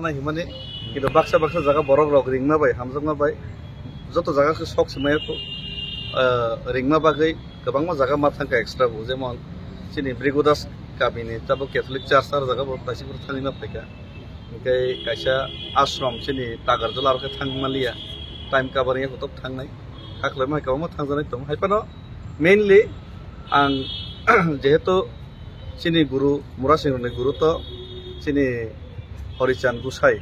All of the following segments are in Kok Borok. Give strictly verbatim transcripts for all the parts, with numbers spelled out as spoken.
Nai himani, kintu baksa baksa jaga borok rok ringma bai, hamjakma bai, joto jaga khe sok se maya kho, ah, ringma bagwi kwbangma jaga ma thangkha extra bo, jemon chini Brigodas kamini tabuk Catholic Church aro jaga bo taisik thangwi ma phaikha. Hingke kaisa ashram chini Tagarjala aro khe thangma liya, time cover ya kotok thangnai, hakhlai ma kwbangma thangjanai tongo. Hai phano mainly ang jehetu chini guru, Murasing rokni guru to chini Horichand Gusai.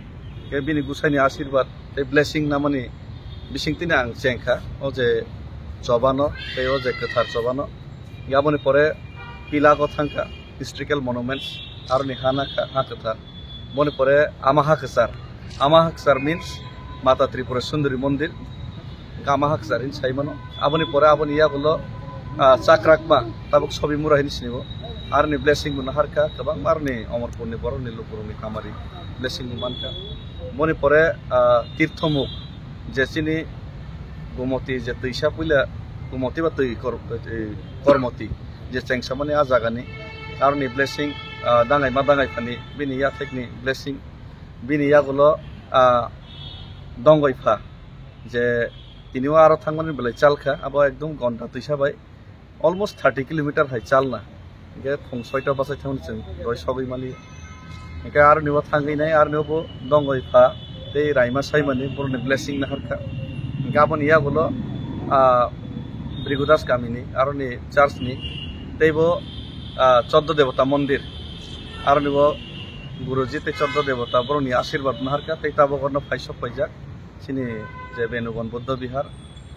Khe bini Gusai ni asirwad tei blessing namani bising tini ang chengkha, o je chobano tei o je kwthar chobano. Aboni pore Pilak o thangkha, historical monuments, aroni ha nakha, ha kwthar. Boni pore Ama Hakwchar. Ama Hakwchar means Mata Tripura Sundari Mondir. Ama Hakwchar hin sai mano. Aboni pore aboni yagulo, ah, Chakrakma, tabuk Sobimura hin sinibo. Aroni blessing bo naharkha, kwbangma aroni Omorpurni borokni lukurokni kamari blessing bo mankha. Boni pore, ah, Tirthomuk, je chini Gomoti je twisa puila, Gomoti ba twi kor-, eh, Kormoti, je chengsamani a jagani, aroni blessing, ah, dangai ma dangai phani, bini yathekni blessing, bini yagulo, ah, Dongoi pha, je tini o aro thangmani belai chalkha, abo ekdom gonda twisa bai almost thirty kilometer hai chalna. Hingke phung soita bachai thangmani chwng doi sogwi mali. Hingke aroni bo thangwi nai, aroni bo Dongoi pha tei Raima Saimani borokni blessing naharkha. Hingke aboni yagulo, ah, Brigodas kamini, aroni church ni, tei bo, ah, Choddo Debota Mondir, aroni bo Guruji tei Choddo Debota borokni asirwad naharkha, tei tabok orno phai sok paijak. Chini je Benugon Buddha Vihar,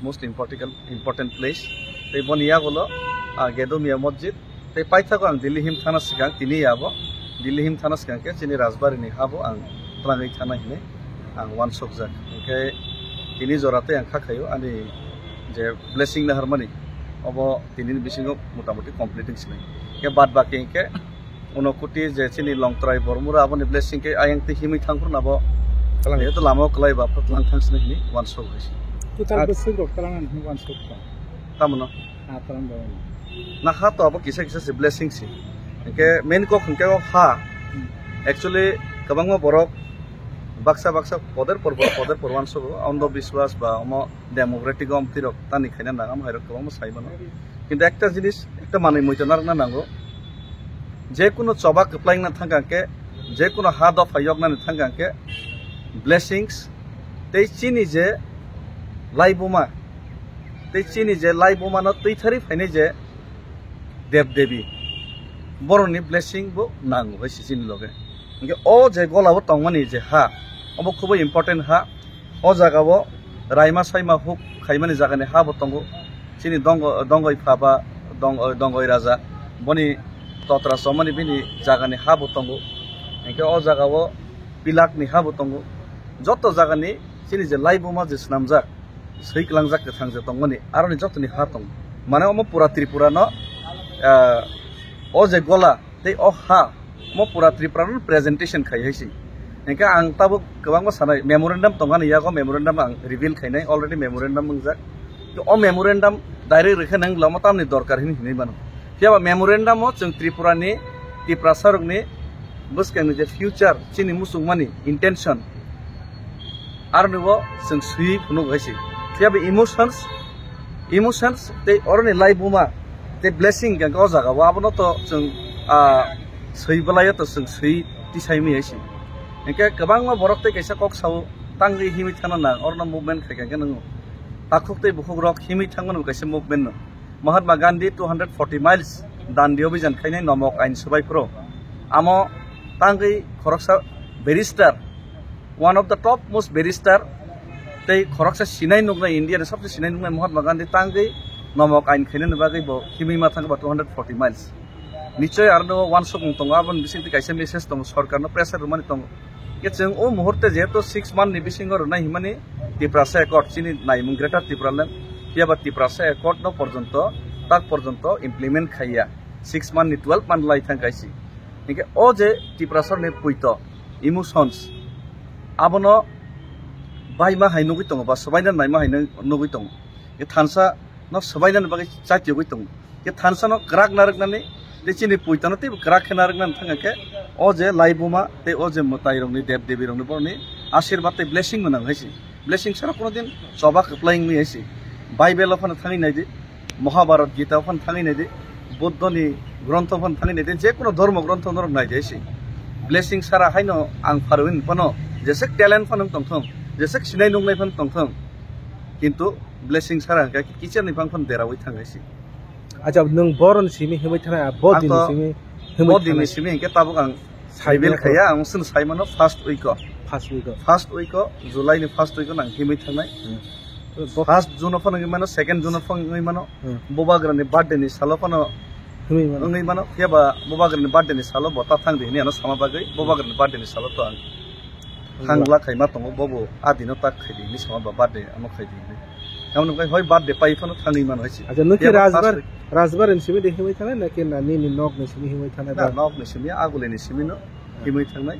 most important, important place. Tei boni yagulo, ah, Gedomia Masjid. Tei paithago ang Delhi him thana swkang, tini yabo Delhi him thana swkang khe chini Rajbari ni habo ang twlangwi thana hinwi ang uansukjak. Hingkhe tini jora tei ang kha khaio ani je blessing naharmani, obo tini ni bisingo motamoti complete wng sinai. Hingkhe bad baki hingkhe Uno kuti je chini Longtrai Bormura aboni blessing khe ayang twi himwi thang phuru nabo. Twlang. Jehetu lama o kwlai ba, phuru twlang thang sini hini uansuk hai se. Total Ach- bwswk rok twlang ani hini uansuk kha. Tamo no? Ha, twlang ba. Na ha to abo kisa kisa se blessing se. Hingkhe main kok hingkhe o ha. Hmm. Actually, kwbangma borok baksa baksa poder por poder por uansuk o, andho biswas ba omo democratic o amtwi rok tani khaina nang, amo hai rok kwbangma sai mano. Kintu ekta jinis, ekta manwi muitu narwkna nango. Je kunu choba kwplaina thangkha khe, je kunu ha dopha yoknani thangkha khe, blessings tei chini je laibuma, tei chini je laibuma no twithari phainai je dev devi, borokni blessing bo nango hai se chini loge. Hingkhe o je gola o tongmani je ha, obo khubui important ha. O jaga o raima saima huk khaimani jagani ha bo tongo. Chini dongo-, dongoi pha ba dong-, dongoi raja, boni totra chomani bini jagani ha bo tongo. Hingkhe o jaga o pilak ni ha bo tongo. Joto jagani chini je laibuma je swnamjak, swi kwlangjak kwthang je tongmani, aroni jotoni ha tongo. Mane omo pura Tripura no, ah, o je gola, tei o ha mo pura Tripura no presentation khai hai se. Hingkhe ang tabuk kwbangma sanai, memorandum tongani yago, memorandum ang reveal khainai, already memorandum wngjak. To o memorandum direct rwkhe nang lama tamni dorkar hini hinwi mano. Phiya ba memorandum o chwng Tripura ni, Tiprasa rokni bwskang ni je future chini muchungmani intention, aroni bo chwng swi phunuk hai se. Phiya ba emotions, emotions tei oroni laibuma tei blessing hingkhe o jaga o abono to chwng, ah, swi bwlai o to chwng swi tisai mi hai se. Hingkhe kwbangma borok tei kaisa kok sao tangwi himwi thangna nang, orono movement khai kha khe nwngo. Takhuk tei bukhuk rok himwi thangmani bo kaisa movement no. Mahatma Gandhi two hundred forty miles Dandi Abhijan khainai nomok ain swbai phuru. Amo tangwi khoroksa barrister, one of the top most barrister, tei khoroksa sinai nuknai, India ni sabse sinai nuknai Mahatma Gandhi tangwi nomok ain khainani bagwi bo himwi ma thangba two hundred forty miles. Nichoi aro no uansukmung tongo, aboni bisingtwi kaisa message tongo, sorkarno pressure rwmani tongo. Khe chwng o muhurte jehetu six month ni bisingo rwnai himani Tiprasa Accord, chini naimung Greater Tipraland, phiya ba Tiprasa Accord no porjonto, tak porjonto implement khaiya, six month ni twelve month lai thang kaisi. Hingkhe o je Tiprasa ni puito, emotions, abono baima hai nugwi tongo ba swbaina naima hai nugwi tongo. Khe thansa no swbainani bagwi chatiyogwi tongo. Khe thansa no kwrak narwknani Tei chini puitano teibo kwrak khe narwknani thangkha khe, o je laibuma tei o je mwtairokni, deb debirokni borokni asirwad tei blessing mwnang hai se. Blessing sara kono din choba kwplai wngwi hai se. Bible o phano thangwi nai di, Mahabharat Gita o phano thangwi nai di, Buddhoni grontho phano thangwi nai di, je kono dhormo grontho norok nai di hai se. Blessing sara haino ang pharwi phano jeswk talent phano wng tongthung, jeswk sinai nuknai phano tongthung, kintu blessing sara hwnkhe kichar ni bang phano deraui thang hai se. Acha, nwng boroni simi himwi thanai, a, Ang bodini to simi himwi bodini thanai. Simi hingke tabuk ang Saimanya reveal khaiya, ang sini saimano first week o. First week o. First week o, July ni first week o nang himwi thangnai. Hmm. Bo- First June o phano wngwi mano, second June o phano wngwi mano. Hmm. Bubagrani birthday ni salo phano Himwi mano. Wngwi mano, phiya ba Bubagrani birthday ni salo bo ta thang di hini ano sama bagwi, Bubagrani birthday ni salo to ang Hmm. Thangla khaima tongo, bobo a dino tak khaidi hinwi sama ba birthday ano khaidi hinwi. Tamoni wngkha hoi birthday pai phano thangwi mano hai se. Acha, nwng khe Phiya ba Rajbar, first week. Rajbar ni simi de himwi thanai, na khe na nini nok ni simi himwi thanai Na, ba? Nok ni simi, aguli ni simi no himwi thangnai,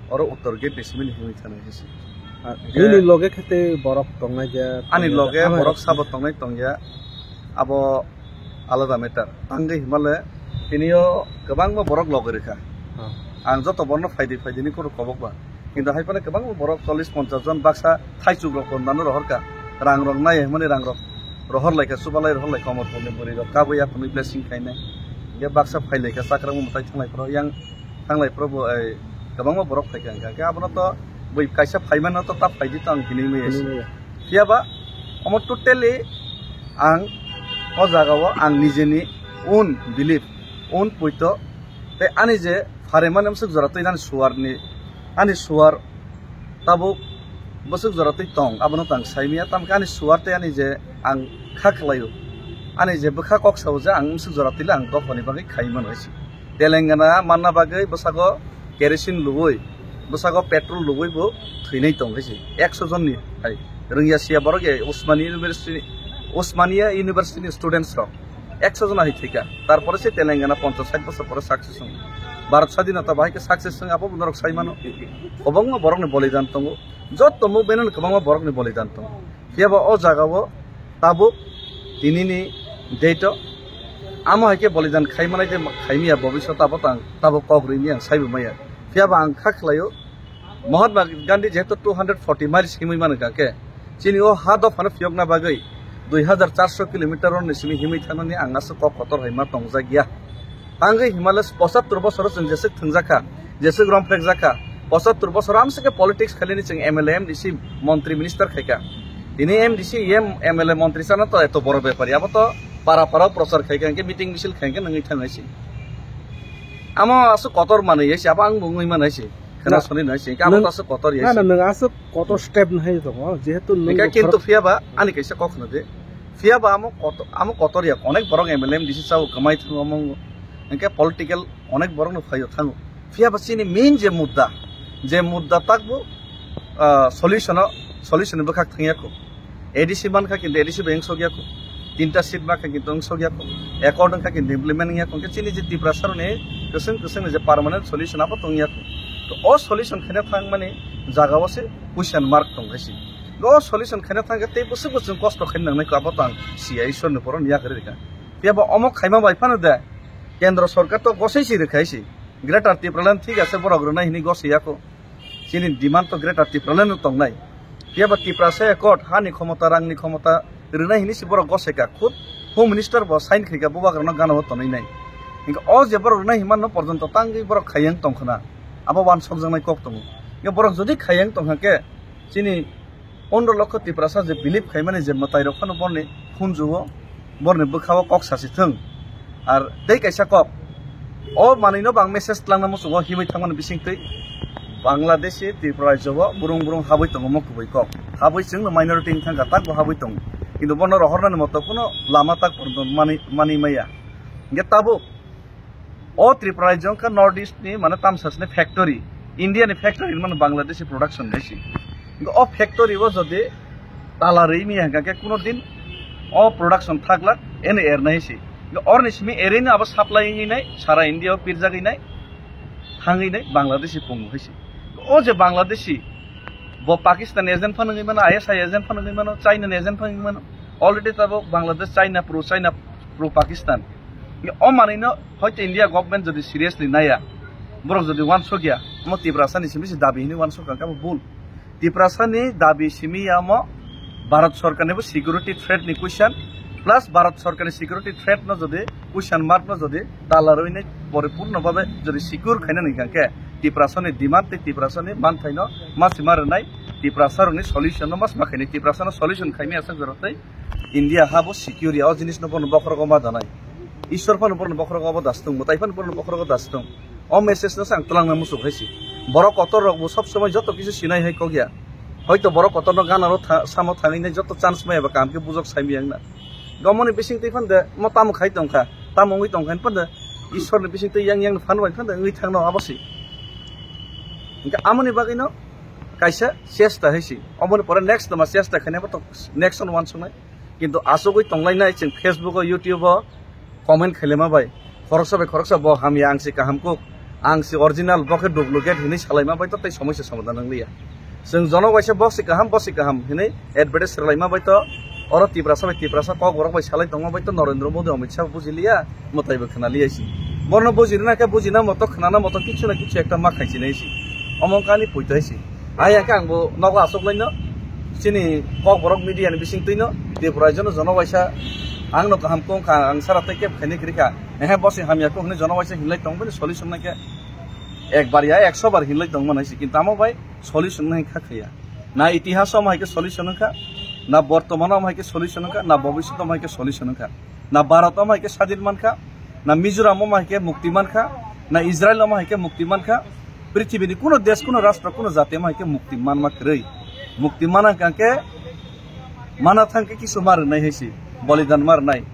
oro uttor gate ni simi no himwi thangnai hai se. Ah, Hingke nini loge khe tei borok tongnai de, Ani tongnai de, loge ama borok hai sabo tongnai tongya, abo alada matter. Tangwi himale tini o kwbangma borok loge rikha. Ah. Ang joto borno phaidi phaidi ni kuru kobok ba. Kintu hai phano kwbangma borok chollish ponchash jon baksa thaichuk rok tonmano rohor ka. Rang rok nai himani rang rok rohor laikha, chubalai rohor laikha Omorpur ni bwrwi rok kabui aphunwi blessing khainai. Hingke baksa phai laikha chakra mwtai thanglai phoro yang thanglai phoro bo, ai, kwbangma borok phaikha hingkha. Hingke abono to bui kaisa phaimano to ta phaidi to ang hinwi maya se. Hinwi maya. Phiya ba omo totally ang o jaga o ang nijeni own belief, own poito tei ani je pharimani bwswk jora twi ani suar ni, ani suar tabuk bwswk jora twi tong, abono tang saimaya, tamkhe ani suar tei ani je ang kha khlaio, ani je bwkha kok sao je ang bwswk jora twi le ang dophani bagwi khai mano hai se. Telangana manna bagwi bwsago kerosene luwi, bwsago petrol luwi bo thwinai tong hai se. Ekso jonni hai rwngya siya borok ya Osmania University, Osmania University ni students rok. Ekso jona hai thwikha. Tarpore se Telangana ponchash sait bosor pore success wng. Bharat Sadhinota bahai khe success wng, abo bo norok sai mano. Kwbangma borokni bolidan tongo. Jotto movement-o kwbangma borokni bolidan tongo. Phiya ba o jaga-o tabuk tinini date-o amo hai khe bolidan khai manai tei khai maya bobiswt abo tang tabuk kok rwini ang saibo maya. Phiya ba ang kha khlaio, Mahatma Gandhi jehetu two hundred forty miles himwi mano hingka khe, chini o ha dophano phiyokna bagwi dui hazar charso kilometer ni simi himwi thangnani ang aswk kok kotor hai ma tongjak ya. Tangwi himale pochattor bosoro chwng jeswk thwngjakha, jeswk romphrekjakha, pochattor bosoro amswk khe politics khailani chwng M L A, M D C, montri, minister khaikha. Tini M D C, M L A, montri chana to eto boro bepari, abo to para para prochar khaikha, hingke meeting misil khaikha nangwi thangnai se. Amo aswk kotor manwi hai se, abo ang bo wngwi manai se. Khena Na- soni nai se, hingke abo Nang- to aswk kotor ya Na, se. Na, nwng aswk kotor step nahai tongo, jehetu nwng Hingke bo kintu khorok- phiya ba, ani kaisa kok hwna de. Phiya ba amo koto-, amo kotor ya, onek borok M L A, M D C chao kwmai thango omo. Hingke political onek borok no phaio thango. Phiya ba chini main je mudda, je mudda takbo, ah, solution o, solution ni bwkhak thangya kho. A D C mankha kintu A D C bai wngsok ya kho. Tinta seat mankha kintu wngsok ya kho. Accord wngkha kintu implement wngya kho. Hingke chini je Tiprasa rokni kwswng kwswng ni je permanent solution abo tongya kho. To o solution khaina thangmani jaga o se question mark tong hai se. O solution khaina thangkhe tei bwswk bwswk kosto khaina nangnai kho abo tang siya Ishwar ni poro ni yakarwi rikha. Phiya bo omo khaima bai phano de kendro sorkar to gosai si rwkhai si. Greater Tipraland thik ase borok rwnai hini gosai ya kho. Chini demand to Greater Tipraland no tongnai. Phiya bo Tiprasa Accord, hani khomota, rangni khomota rwnai hini si borok gosai ka. Khud Home Minister bo sign khai ka, bubagrano gana o tonwi nai. Hingke o je borok rwnai hima no porjonto tangwi borok khayang tong khna. Abo wansok jaknai kok tongo. Hingke borok jodi khayang tong kha khe chini pondro lokho Tiprasa je believe khaimani je mwtai rok phano borni khunju o, borni bwkha o kok sasi thung. Ar tei kaisa kok, o manwi no bang message tlangna muchungo himwi thangmani bisingtwi Bangladeshi Tripura rajyo o burung burung habwi tongo mo kubui kok. Habwi chwng no minority wng thangkha, tak bo habwi tongo. Kintu bono rohornani moto kuno lama tak porjonto mani, mani maya. Hingke tabuk o Tripura rajyo wngkha North East ni, mane, tamsasni factory, India ni factory hinmano Bangladeshi production ni si. Hingke o factory o jodi tala rwi maya hingka khe kuno din o production thaglak eno ernai si. Hingke orni simi erino abo supply wngwi nai, sara India o pirjagwi nai, thangwi nai Bangladeshi pungo hai si. O je Bangladeshi, bo Pakistan agent phano wngwi mano, I S I agent phano wngwi mano, China ni agent phano wngwi mano. Already tabuk Bangladesh China pro, China pro Pakistan. O manwino hoito India government jodi seriously naiya, borok jodi uansukya, omo Tiprasani simi se dabi hinwi uansukha, khe abo bul. Tiprasani dabi simi ya omo Bharat Sorkarni bo security threat ni question, plus Bharat Sorkarni security threat no jodi question mark no jodi talarwi nai poripurno babe jodi secure khaina nai khe Tiprasani demand tei Tiprasani manthaino masima rwnai, Tiprasarokni solution no masima khainai, Tiprasano solution khaimaya sak jorok tei India ha bo secure ya, o jinis no bono bokhorogo ma danai. Ishwar phano bono bokhorogo abo dastung, mwtai phano bono bokhorogo dastung. O message no se ang twlangna muchuk hai si. Borok kotor rok bo sob somoi joto kisu sinai hai kok ya. Hoito borok kotor no gana ro tha-, samo thangwi nai joto chance maya ba kaham khe bujok sai miyang na. Gomoni bising twi phande mo tamo khai tong kha, tamo wngwi tong kha phande Ishwar ni bising twi yang yang phan bai phande wngwi thang no abo si. Hingke amoni bagwi no kaisa chesta hai si. Oboni pore next no ma chesta khainai bo to next no uansuknai. Kintu asugwi tonglainai chwng Facebook o, YouTube o comment khailema bai. Khoroksa bai khoroksa bo hamya, ang se kaham kuk, ang se original, bo khe duplicate hinwi salaima bai to tei somoisa somadan wng liya. Chwng jono waisa bo se kaham, bo se kaham hinwi advertise rwlaima bai to oro Tiprasa bai Tiprasa, Kokborok bai salai tongma bai to Narendra Modi, Amit Shah buji liya, mwtai bo khna liya si. Borno bujirina khe bujina moto, khnana moto kichu na kichu ekta ma khaisinai si. Omo wngkha ani poito hai si. Hai hwnkhe ang bo nogo achuklaino, chini Kokborok media ni bising twino, Tripura rajyo no jono waisa ang no kaham kong kha, ang sara tei kebo khainai kwrwi kha. Ehe, bo se hamya kok hinwi jono waisa hinlai tong bini solution nai khe ekbar ya ekso bar hinlai tong manai si, kintu amo bai solution nai kha khaya. Na itihas o omo hai khe solution wngkha, na bortoman o omo hai khe solution wngkha, na bobisot o omo hai khe solution wngkha. Na Bharat omo hai khe sadin mankha, na Mizoram omo hai khe mukti mankha, na Israel omo hai khe mukti mankha. Prithibini kuno desh, kuno rashtra, kuno jati omo hai khe mukti manma kwrwi. Mukti mana hwnkha khe, mana thang khe kisu ma rwnai hai si, bolidan ma rwnai.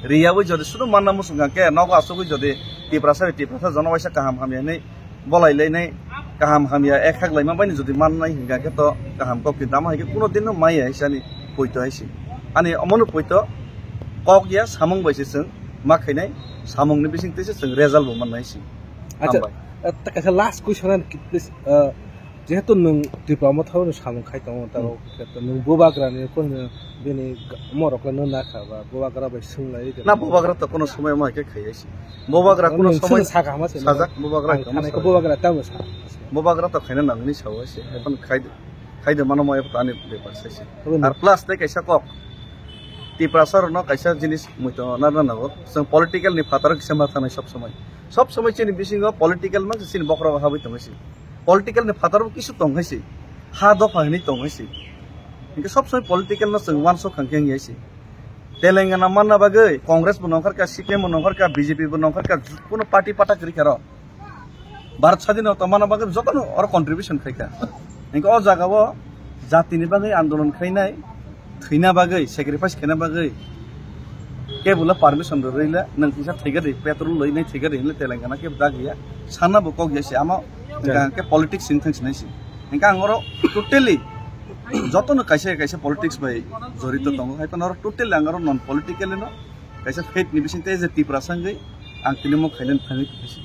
Riyawi jodi sudu manna muchung kha khe, nogo achugwi jodi Tiprasa bai Tiprasa jono waisa kaham hamya hinwi bolai lainai, kaham hamya ekhak laima bai jodi mannai hwnkha khe to kaham kok, kintu amo hai khe kuno din no maya hai se ani poito hai se. Ani omono poito kok ya samung bai se chwng ma khainai, samung ni bising twi se chwng result bo mannai se. Acha, hambai. Eh, ta kaisa last question ani ki-, please, eh, jehetu nwng Tripura Motha o samung khai tongo, ta Hmm. rok khe to nwng bubagra ni ko bini morok no na kha ba bubagra bai swng lai. Na bubagra to kuno somoi omo hai khe khaiya se. Bubagra kuno somoi saka hama se sajak, bubagra ang khaina khanai ko sao. Bubagra tamo sa. Bubagra to khaina nangni sao se. Ekhon khai de, khai de mano mo ani bepar sai se. Abo ni- Ar plus tei kaisa kok. Tiprasa rokno kaisa jinis muitongo narwkna nango. Chwng political ni phataro kisa ma thangnai sob somoi. Sob somoi chini bisingo political ma chini bokhorogo habwi tongwi se. Political ni phataro kisu tong hai se. Ha dopha hinwi tong hai se. Hinkhe sob somoi political no chwng uansuk kha hinkhe wngya se. Telangana manna bagwi Congress bo nongkhor kha, C P M bo nongkhor kha, B J P bo nongkhor kha, kuno party patak kwrwi kha ro. Bharat Sadinota mana bagwi jotono oro contribution khai kha. Hinkhe o jaga o jatini bagwi andolon khainai, thwina bagwi, sacrifice khaina bagwi kebo le permission rwrwi le, nwng kisa thwiga di, petrol lwi nai thwiga di hinle Telangana kebo dagiya. Sana bo kok ya se ama, hwnkha hwnkhe politics sini thang sinai se. Hwnkhe ang oro totally jotono kaisa kaisa politics bai jorito tongo, hai phano oro totally ang oro non political no kaisa faith ni bising tei je Tiprasa wngwi ang tini mo khailen thangwi tongwi se.